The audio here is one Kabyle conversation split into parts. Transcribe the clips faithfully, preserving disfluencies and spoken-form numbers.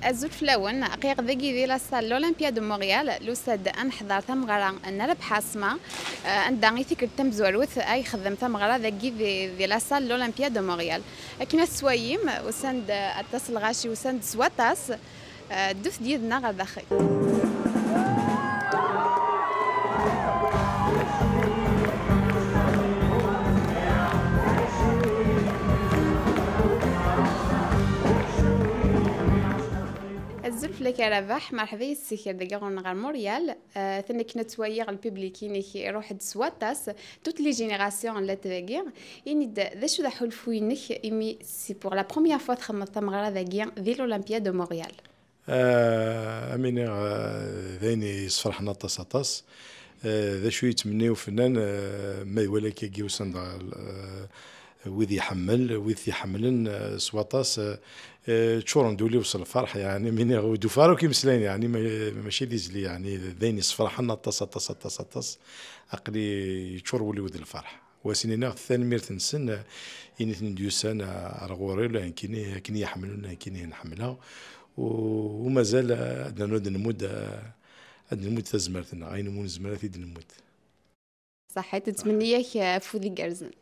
Azul fell-awen, aql-aɣ dagi di la salle l'Olympia de Montréal, nusa-d ad neḥḍer tameɣra n Rabeḥ Asma, eh, anda i tikkelt tamezwarut ay ixeddem tameɣra dagi di, di la salle l'Olympia de Montréal. Akken ad tettwalim, usan-d aṭas n lɣaci, usan-d s waṭas. Eh, ddut-d yid-neɣ ɣer daxel. Azul fell-ak a Rabeḥ, merḥba yis-k dagi ɣur-neɣ ɣer Montréal. Eh, atan akken ad twaliḍ lpiblik-inek iruḥ-d s waṭas, toutes les générations llant dagi. Ini-d, d acu d aḥulfu-inek imi c'est pour la première fois txedmeḍ tameɣra dagi di l'Olympia de Montréal? Ah, am iniɣ, ah, d ayen yessefraḥen aṭas, aṭas. Ah, d acu yettmenni ufennan, ah, ma iwala akkagi usan-d ɣer, ah, wid iḥemmel, wid t-iḥemmlen, ah, s waṭas, ah, ah, ččuren-d ul-iw s lferḥ, yeɛni, am iniɣ, ur d-ufiɣ ara akk imeslayen, yeɛni, ma-, mačči d izli, yeɛni, d ayen yessefraḥen aṭas, aṭas, aṭas, aṭas. Aql-i yeččur wul-iw d lferḥ. Wa sen-iniɣ tanemmirt-nsen, eh, initen d-yusan, eh, ar ɣur-i, ula d nekkini akken i yi-ḥemmlen, ula d nekkini i ḥemmleɣ. U, u mazal, eh, ad nernu ad nmudd, eh, ad nmudd tazmert-nneɣ, ayen umi nezmer ad t-id-nmudd. Ṣaḥit, nettmenni-ak, eh, afud igerrzen.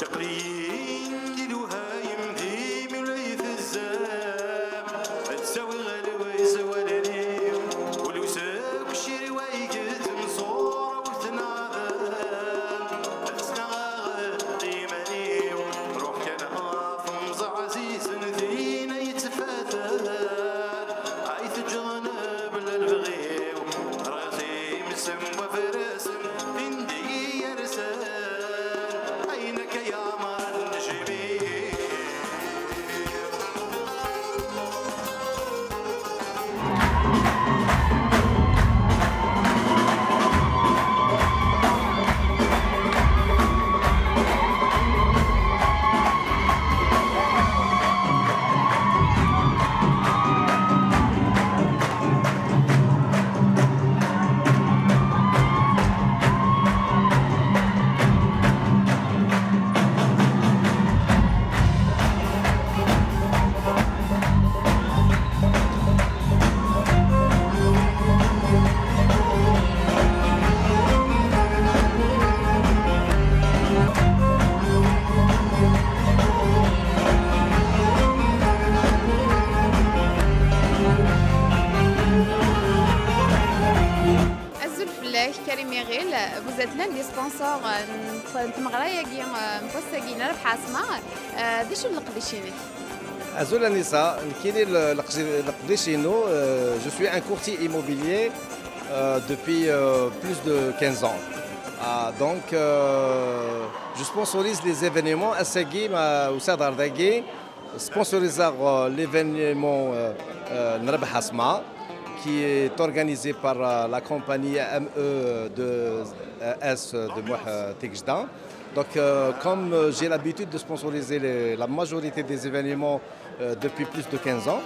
Aql-iyi di lewhayem, d imi ula i tezzam, ad ttawiɣ alway s awal-iw, ul-iw seg uciriw ay yettmeṣṣur, ur t-neɛdam. Ad ttnaɣeɣ iman-iw, ruḥ kan ɣef temẓi ɛzizen, tin ay yettfatan, ay teǧǧen bla lebɣi-w. Rɣiɣ times n wafras, tin d iyi-yersan, ayen akka yeɛmer nnejmi. Azul fell-ak, Karim Iɣil. Vous êtes l'un des sponsors, euh, n, n tmeɣra-agi, euh, n wass-agi n Rabeḥ Asma. Euh, d acu n leqdic-inek? Azul Anissa, nekkini le-, leqdi-, leqdic-inu, euh, je suis un courtier immobilier, euh, depuis, euh, plus de quinze ans. Ah, donc, euh, je sponsorise les événements. Ass-agi, ma usiɣ-d ɣer dagi, sponsoriseɣ, euh, l'événement, euh, euh, n Rabeḥ Asma, qui est organisé par euh, la compagnie M E deux S de Mouh euh, Tegjda. Donc, euh, comme euh, j'ai l'habitude de sponsoriser les- la majorité des événements euh, depuis plus de quinze ans,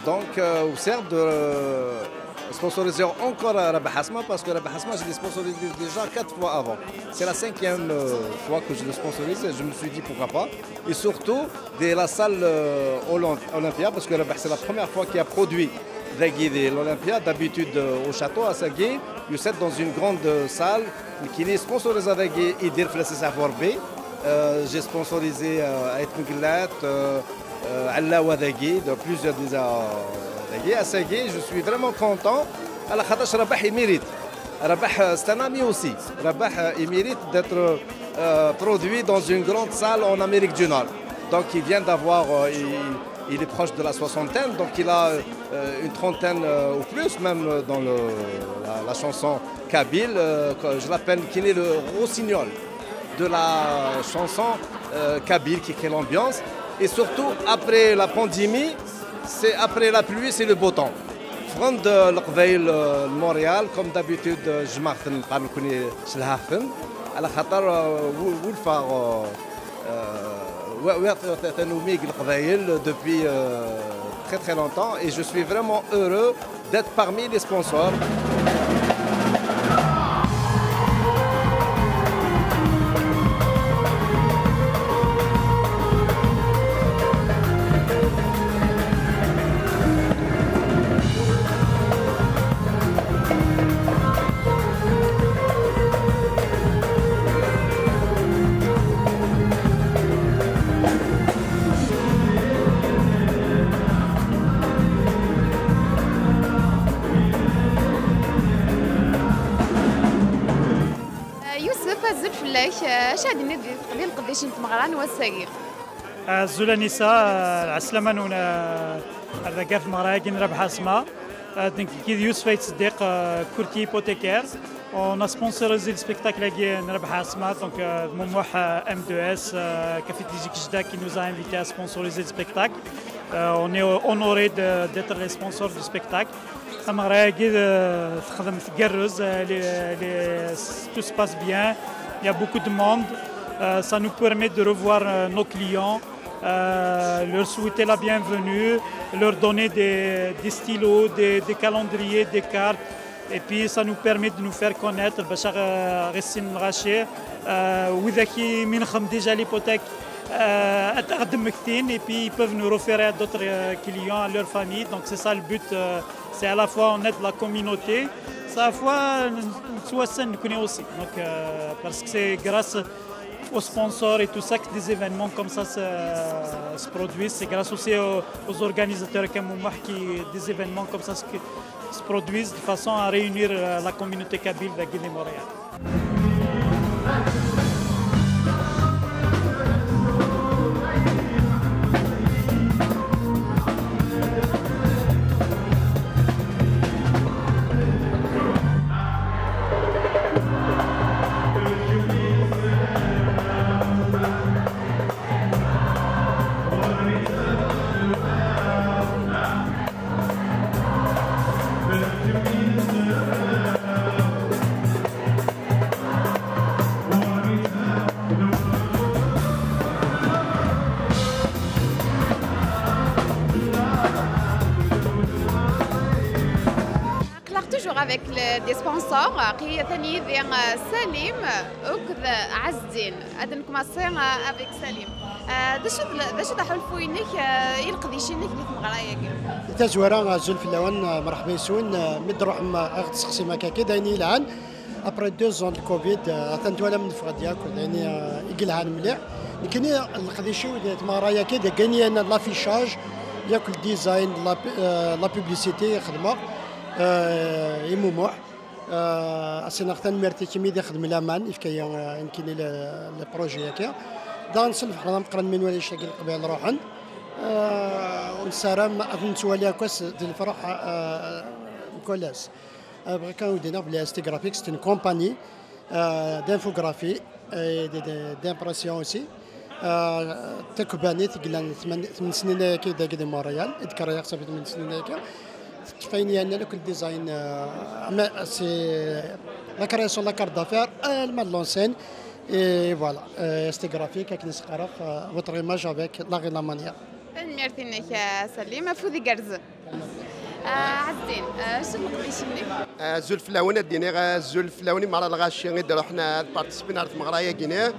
donc euh, on sert de euh, sponsoriser encore à Rabah Asma parce que Rabah Asma, je l'ai sponsorisé déjà quatre fois avant. C'est la cinquième euh, fois que je le sponsorise et je me suis dit pourquoi pas. Et surtout de la salle euh, Olymp- Olympia, parce que Rabah, c'est la première fois qu'il a produit l'Aiguille l'Olympia. D'habitude euh, au château, à Sagui, il est dans une grande euh, salle qui est sponsorisée avec Idir Flassis Aforbi. Euh, j'ai sponsorisé euh, Ait Miglat, euh, euh, Allawa Dagui, de plusieurs des euh, Dagui. À Sagui, je suis vraiment content. على خاطرش Rabah, il mérite. Rabah, euh, c'est un ami aussi. Rabah, euh, il mérite d'être euh, produit dans une grande salle en Amérique du Nord. Donc il vient d'avoir, euh, il, il est proche de la soixantaine, donc il a euh, une trentaine euh, ou plus, même euh, dans le, la, la chanson kabyle. Euh, que je l'appelle Kiné le Rossignol de la chanson euh, kabyle qui crée l'ambiance. Et surtout, après la pandémie, c'est après la pluie, c'est le beau temps. Frind leqbayel n Montréal, comme d'habitude, jemɛeɣ-ten, qal nekkni celhaɣ-ten, ɛla xaṭer, euh, wu- wulfeɣ, euh, euh, wa- wa- tanumi deg leqbayel depuis euh, très très longtemps et je suis vraiment heureux d'être parmi les sponsors. Yusef, azul fell-ak. Acu ara d-tiniḍ di leqdic n tmeɣra n wass-agi? Azul Anisa, lɛeslama-nwen ar dagi ɣer tmeɣra-agi n Rabaḥ Asma. Nekk d Yusef Ayt Seddiq, courtier hypothécaire. On a sponsorisé le spectacle-agi n Rabaḥ Asma, donc euh, Moumouh euh, M deux S, euh, Café Tizi Kejda qui nous a invités à sponsoriser le spectacle. Euh, on est honoré d'être les sponsors du spectacle. Tameɣra-agi euh, texdem tgerrez, euh, les- les- tout se passe bien, il y a beaucoup de monde. Euh, ça nous permet de revoir euh, nos clients, euh, leur souhaiter la bienvenue, leur donner des, des stylos, des, des calendriers, des cartes. Et puis ça nous permet de nous faire connaître. Bac ad ɣ-issin lɣaci, euh, widak i mi nexdem déjà l'hypothèque, euh, ad ɣ-d-mmektin, et puis ils peuvent nous référer à d'autres euh, clients, à leur famille. Donc c'est ça le but. Euh, c'est à la fois on aide la communauté, c'est à la fois nettwassen nekkni aussi. Donc euh, parce que c'est grâce aux sponsors et tout ça que des événements comme ça se, se produisent. C'est grâce aussi aux, aux organisateurs comme Moumouh qui des événements comme ça se, se produisent de façon à réunir euh, la communauté kabyle de Guinée Montréal. Aql-aɣ toujours avec le- des sponsors. Aql-i atan yid-i euh, Salim akked Ɛezdin. Ad nkumaṣi euh, avec Salim. Euh, d acu d- d acu d aḥulfu-inek euh, i leqdic-inek di tmeɣra-agi? Tazwara, azul fell-awen, euh, mreḥba yes-wen. Euh, mi d-truḥem euh, ad ɣ-d-tessexsim akka-agi, d ayen yelhan. Après deux ans de covid, euh, atan twalam neffeɣ-d yakk, d ayen euh, i yelhan mliḥ. Nekkini leqdic-iw di tmeɣra-agi d ayen yellan l'affichage, yakk le design, la pu- euh, la publicité i xedmeɣ. Euh, i Moumouh. Ass-nneɣ tanemmirt i kemmi d ixedmen laman, ifka-yi nekkini le projet-agi. Daɣen s lfeḥma d ameqqran mi nwala annect-agi n Leqbayel ruḥen. Ur nessaram ad nettwali akk ass d lefraḥ mkul ass. Bɣiɣ kan ad wen-d-iniɣ belli Asti Graphics c'est une compagnie d'infographie et d'impression aussi. Takebbanit i yellan tmen snin ayagi dagi di Montréal, i d-kerriɣ safi tmen snin ayagi. Kfayni anna le design, euh, mais c'est la création de la carte d'affaires, euh, le mal l'enseigne, et voilà, euh, c'est graphique, avec une scaraf, euh, votre image avec la, la manière. Tanemmirt-inek, a Salim, afud igerrzen. Ah, Ɛezdin, ah, acu n leqdic-nnek? Azul fell-awen, ad d-iniɣ azul fell-awen i merra lɣaci i d-ruḥen ad participin ar tmeɣra-agi-nni.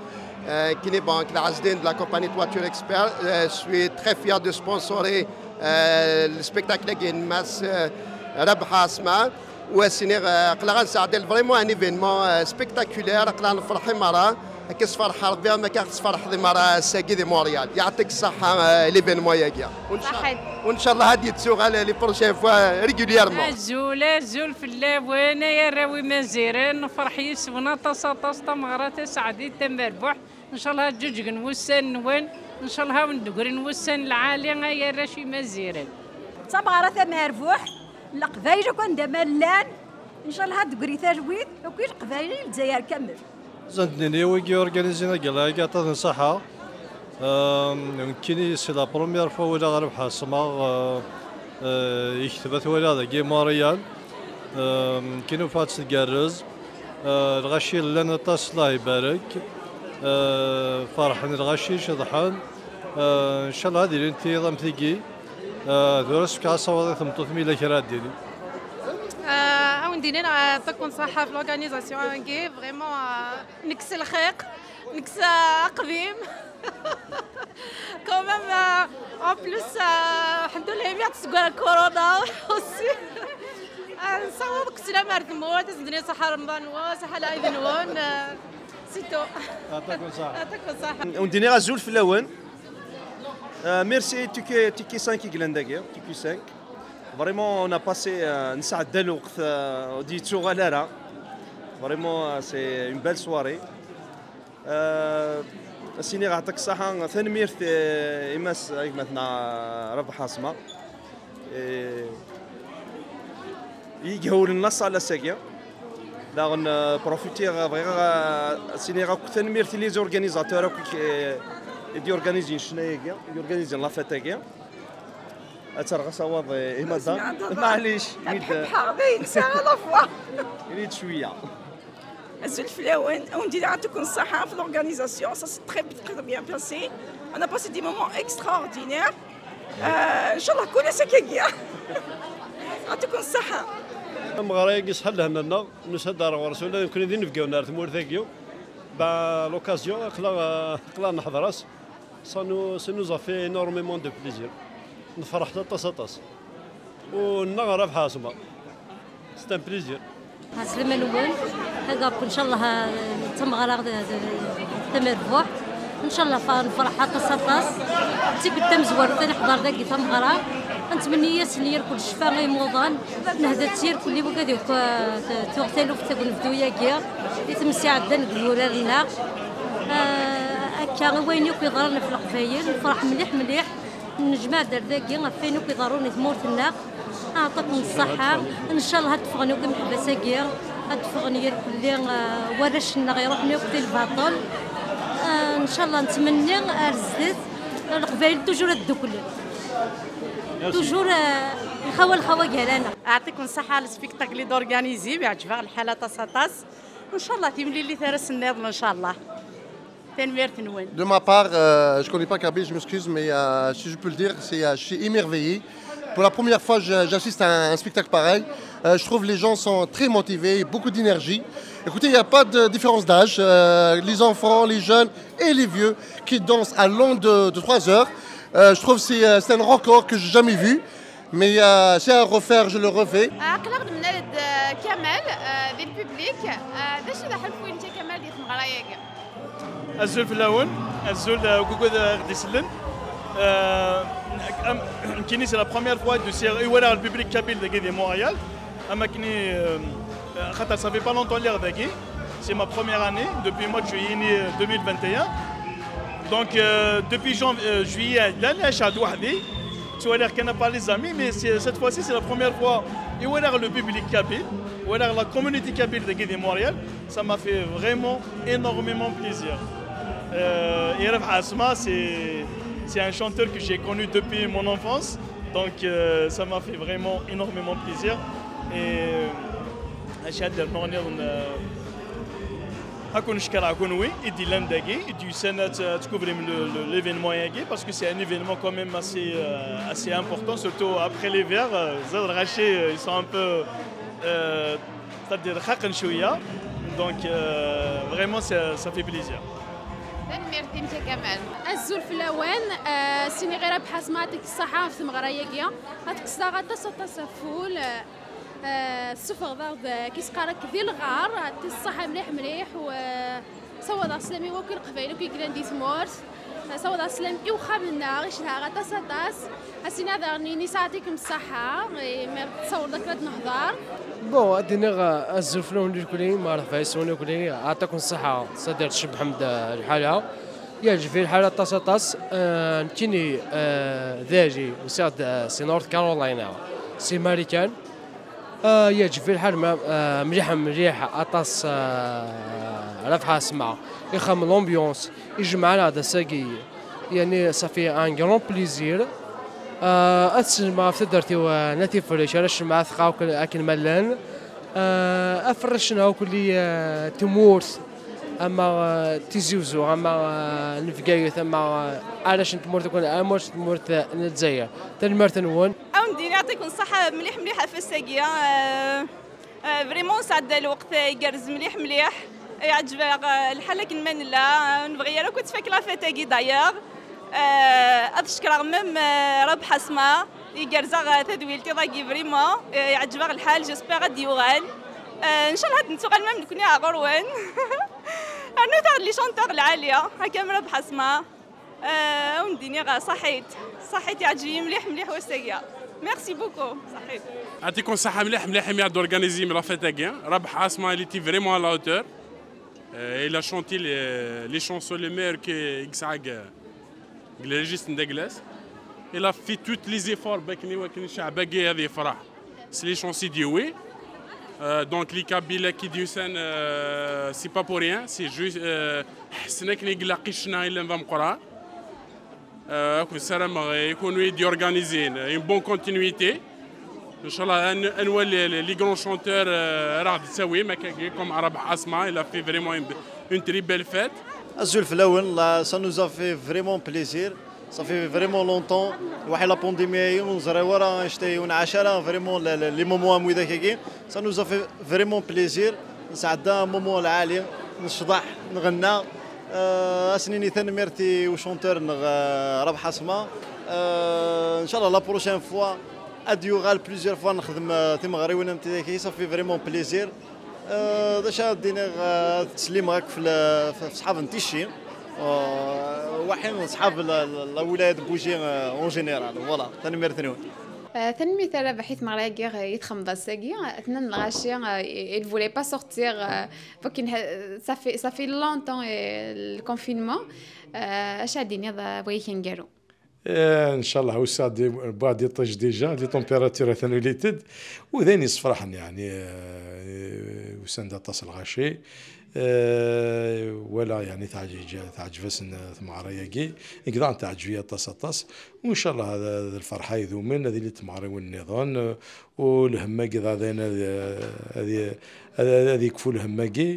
Euh, kini bank la Ɛezdin de la compagnie Toiture Expert. Euh, je suis très fier de sponsorer, euh, le spectacle-agi n Mass, euh, Rabeḥ Asma. U as-iniɣ, euh, aql-aɣ ad nesɛeddi vraiment un événement, euh, spectaculaire, aql-aɣ nefreḥ i merra. Akka sferḥ Rebbi, am akka tesferḥeḍ i merra ass-agi di Montréal. Yeɛṭik ṣṣeḥḥa, euh, l'événement-agi. Ṣaḥit. Ncallah ad yettuɣal les prochaines fois régulièrement. Azul, azul fell-awen, ay arraw imaziren, nefreḥ yis-wen aṭas, aṭas, tameɣra taseɛdit, tamerbuḥt. Ncallah ad ǧuǧgen wussan-nwen, ncallah ad wen-d-grin wussan lɛali, ay arrac imaziren. D tameɣra tamerbuḥt, Leqbayel akk anda ma llan, ncallah ad d-tegri talwit, akk i Leqbayel i Lezzayer kamel. Zand nini wigi organizin agala-agi aṭas n ṣaḥa. Euh, nekkini c'est la première fois walaɣ Rabeḥ Asma, euh, euh, yekteb at walaɣ dagi Montréal. Euh, nekkini ufiɣ-tt tgerrez. Euh, lɣaci llan aṭas, Allah ibarek. Euh, ferḥen lɣaci, ceḍḥen. Euh, ncallah ad ilint tiyaḍ am tigi. Euh, tura sefk asawaḍ i tmeṭṭut mi yella kra ad d-tini. Euh, ad wen-d-inin, euh, yeɛṭikum ṣṣeḥḥa ɣef l'organisation-agi, vraiment, euh, nekkes lxiq, nekkes, euh, aqdim. Quand même, euh, en plus, euh, الحمد لله imi ɣ-d-tesseggay corona aussi. Euh, nessaweḍ akk sslam ar tmurt, ad sen-d-nini ṣaḥḥa Remḍan-nwen, ṣaḥḥa lɛid-nwen, euh, c'est tout. Yeɛṭikum ṣṣeḥḥa. Yeɛṭikum ṣṣeḥḥa. Ad wen-d-iniɣ azul fell-awen. Euh, merci T Q, T Q cinq i yellan dagi, T Q cinq. Vraiment, on a passé, euh, nesɛedda lweqt, euh, ur d-yettuɣal ara. Vraiment, euh, c'est une belle soirée. Euh, ad s-iniɣ yeɛṭik ṣṣeḥḥa, tanemmirt, euh, i Mass, i gma-tneɣ, euh, Rabeḥ Asma. Euh, i yehewlen la salle ass-agi. Daɣen, euh, profitiɣ, euh, bɣiɣ, euh, ad s-iniɣ akk tanemmirt i les organisateurs akk i, i d-yorganizin ccna-agi, i d-yorganizin la fête-agi. Ad terreɣ asawaḍ, eh, i madam. Maɛlic, ad ḥebḥeɣ, dayen, sɛiɣ la voix. Ini-d cwiya. Azul fell-awen, ad wen-d-iniɣ yeɛṭikum ṣṣeḥḥa ɣef l'organisation, ça s'est très, très bien passé. On a passé des moments extraordinaires. Euh, ncallah kul ass akkagi. Yeɛṭikum ṣṣeḥḥa. Ameɣra-agi ṣṣeḥḥa lehna-nneɣ, nusa-d ar ɣur-s, ula d nekkni d inebgawen ar tmurt-agi. Ben, l'occasion, aql-aɣ, aql-aɣ neḥḍer-as. Ça nous, ça nous a fait énormément de plaisir. Nefreḥ aṭas, aṭas. U nneɣ Rabeḥ Asma. C'est un plaisir. Ɛeslama-nwen. Ad akk, ncallah, d tameɣra d, d, d tamerbuḥt. Ncallah fa-, nefreḥ aṭas, aṭas. D tikkelt tamezwarut ad neḥḍer dagi tameɣra. Ad nettmenni-yasen yirkul ccfa i imuḍan. Nehda-tt yirkul i wigad akk, eh, t-, tuɣ taluft deg unebdu-agi. I tmes iɛeddan deg wurar-nneɣ. Eh, akka, i wayen akk yeḍran ɣef Leqbayel, nefreḥ mliḥ, mliḥ. Nejmeɛ-d ar dagi ɣef wayen akk iḍerrun i tmurt-nneɣ. Aɛṭikum ṣṣeḥḥa. Ncallah ad d-ffɣen akk imeḥbas-agi, ad d-ffɣen yirkelli, eh, warrac-nneɣ iruḥen akk di lbaṭel. Eh, ncallah nettmenni ar zdat, Leqbayel toujours ad dduklen. Toujours, eh, lxawa, lxawa gar-aneɣ. Aɛṭikum ṣṣeḥḥa le spectacle i d-organizim, iɛǧeb-aɣ lḥal aṭas, aṭas. Ncallah timlilit ara s-nniḍen, ncallah. Tanemmirt-nwen. De ma part, euh, je connais pas kabyle, je m'excuse, mais, euh, si je peux le dire, c'est, euh, je suis émerveillé. Pour la première fois, je- j'assiste à un, un spectacle pareil. Euh, je trouve les gens sont très motivés, beaucoup d'énergie. Écoutez, il n'y a pas de différence d'âge. Euh, les enfants, les jeunes et les vieux qui dansent à long de, de trois heures. Euh, je trouve que c'est, euh, c'est un record que j'ai jamais vu. Mais, euh, c'est à refaire, je le refais. Aql-aɣ nemlal-d, euh, Kamal, euh, di le public. Euh, d acu d aḥulfu-inek a Kamal di tmeɣra-agi? Azul fell-awen, azul, euh, deg wigad i ɣ-d-isellen. Euh, am- nekkini, c'est la première fois i d-usiɣ i walaɣ le public kabyle dagi di Montréal. Am akken i, euh, xaṭer ça fait pas longtemps lliɣ dagi. C'est ma première année, depuis mois de juillet, euh, deux mille vingt et un. Donc, euh, depuis janvier, euh, juillet, l'année, je suis à Douahdi. Tu vois, l'air par les amis, mais c'est- cette fois-ci, c'est la première fois. Et voilà le public kabyle, voilà la communauté kabyle de Guédé Montréal. Ça m'a fait vraiment énormément plaisir. Euh, et Rabeḥ Asma, c'est c'est un chanteur que j'ai connu depuis mon enfance. Donc euh, ça m'a fait vraiment énormément plaisir. Et euh, acu ad d-rnuɣ nniḍen, euh, ad ken-cekkreɣ kunwi i d-yellan dagi, i d-yusan ad, ad tkuvrim le, le, l'événement-agi, parce que c'est un événement quand même assez, euh, assez important, surtout après l'hiver. Euh, Zad Lɣaci, euh, ils sont un peu, euh, c'est-à-dire, xaqen cwiya. Donc euh, vraiment ça, ça fait plaisir. Tanemmirt-im a Kamal. Azul fell-awen, eh, sini ɣir Rabaḥ Asma, yeɛṭik ṣṣeḥḥa ɣef tmeɣra-agi. Ad tekkseḍ-aɣ aṭas aṭas aful, eh, tessufɣeḍ-aɣ-d, eh, kif i s-qqaren, di lɣar, yeɛṭik ṣṣeḥḥa mliḥ mliḥ, u, eh, ssawaḍeɣ sslam i wakk i Leqbayel akk i yellan di tmurt. Ssawaḍeɣ sslam i uxxam-nneɣ, i cedhaɣ aṭas aṭas. Ad s-iniɣ daɣen ini yeɛṭikum ṣṣeḥḥa, imi tessawḍeḍ akken ad nehḍer. Bon, ad d-iniɣ, eh, azul fell-awen irkelli, merḥba yes-wen irkelli, yeɛṭikum ṣṣeḥḥa, c'est-à-dire tcebbḥem-d, eh, lḥala. Yeɛǧeb-iyi lḥal aṭas aṭas. Eh, nekkini, eh, d Ali, usiɣ-d, eh, si North Carolina, si Marikan. Eh, yeɛǧeb-iyi lḥal ma, eh, mliḥ mliḥ aṭas, eh, Rabaḥ Asma, ixdem l'ambiance, ijmeɛ-aɣ-d ass-agi, yeɛni ça fait un grand plaisir. Eh, ad sellmeɣ ɣef taddart-iw, eh, n At Ifric, ara cemmeɛ tqaw akken ma llan. Eh, aferric-nneɣ akk-, eh, tmurt, ama, eh, Tizi Uzzu, ama, eh, n Bgayet, ama, eh, arrac n tmurt akk-, ama arrac n tmurt, eh, n Lezzayer. Tanemmirt-nwen. Ad wen-d-iniɣ yeɛṭikum ṣṣeḥḥa mliḥ mliḥ ɣef wass-agi. Eh, eh, vraiment nesɛedda lweqt igerrez mliḥ mliḥ. Yeɛǧeb-aɣ, eh, lḥal akken ma nella. Eh, nebɣi ara akk ad tfak la fête-agi d'ailleurs. Eh, ad cekkreɣ même, eh, Rabaḥ Asma. Igerrez-aɣ, eh, tadwilt iḍ-agi vraiment. Eh, yeɛǧeb-aɣ lḥal, j'espère ad d-yuɣal. Eh, ncallah ad nettuɣal même nekkni ar ɣur-wen. Rnut-aɣ-d les chanteurs lɛali, akka am Rabaḥ Asma. Eh, ad wen-d-iniɣ, eh, ṣaḥit. Ṣaḥit, yeɛǧeb-iyi mliḥ mliḥ wass-agi. Merci beaucoup. Ṣaḥit. Yeɛṭikum ṣṣeḥḥa mliḥ mliḥ imi ad organizim la fête-agi. Rabaḥ Asma, il était vraiment à la hauteur. Euh, il a chanté les, les chansons les meilleures que Ixag, euh, les registres de glace. Il a fait tous les efforts باش يخلي الشعب يفرح. C'est les chansons de oui. Euh, donc les Kabyles qui disent, euh, c'est pas pour rien, c'est juste, euh, حسنا كي يقلق الشنا إلا نظام قرار. Euh, كون سلام يكونوا يدي organiser une bonne continuité. ان شاء الله نولي les grands chanteurs, آه، راه تساوي ما كان comme Rabaḥ Asma, il a fait vraiment une, une très belle fête. Azul fell-awen, là, ça nous a fait vraiment plaisir. Ça fait vraiment longtemps. واحد la pandémie, on زري ورا نشتي ونعاش راه vraiment les moments à ميداكي. Ça nous a fait vraiment plaisir. نسعد moment العالي، نشضح، نغنى. آه، اسنيني ثانميرتي وشونتور نغ آه، ربح اسماء. آه، ان شاء الله la prochaine fois اديو غال plusieurs fois نخدم، آه، تيمغريوين انت كي صافي vraiment plaisir. آه، داشا ديني، آه، تسليم غاك في ال- في صحاب نتيشي. آه، وحين صحاب ال- ال- الولاية بوجي، آه، en général. Voilà، ثانميرتي نون. Tanemmirt a Rabaḥ i tmeɣra-agi i txedmeḍ ass-agi. Atnan lɣaci, il voulait pas sortir, euh, faut qu'il, ça fait, ça fait longtemps, euh, le confinement. Euh, acu ad d-tiniḍ, euh, bɣi-k aneggaru? Eh, ncallah, usa-d wwad iṭij déjà, les températures atan ulint-d, u d ayen yessefraḥen, yeɛni, eh, usan-d aṭas lɣaci, eh, wala, yeɛni, teɛǧ-, teɛǧeb-asen tmeɣra-agi, nekk daɣen teɛǧeb-iyi aṭas, aṭas, u ncallah d, d lferḥ ay idumen, ad ilint tmeɣriwin nniḍen, eh, u lhemm-agi daɣen ad, ad, ad, ad yekfu lhemm-agi,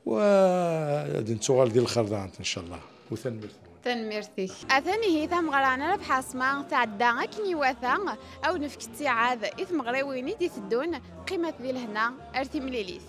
u ad nettuɣal di lxir daɣen, ncallah. U tanemmirt-nwen. Tanemmirt-ik. Atan ihi tameɣra n Rabaḥ Asma tɛedda akken iwata, ad wen-nefk ttiɛad i tmeɣriwin i d-iteddun, qqimet di lehna, ar timlilit.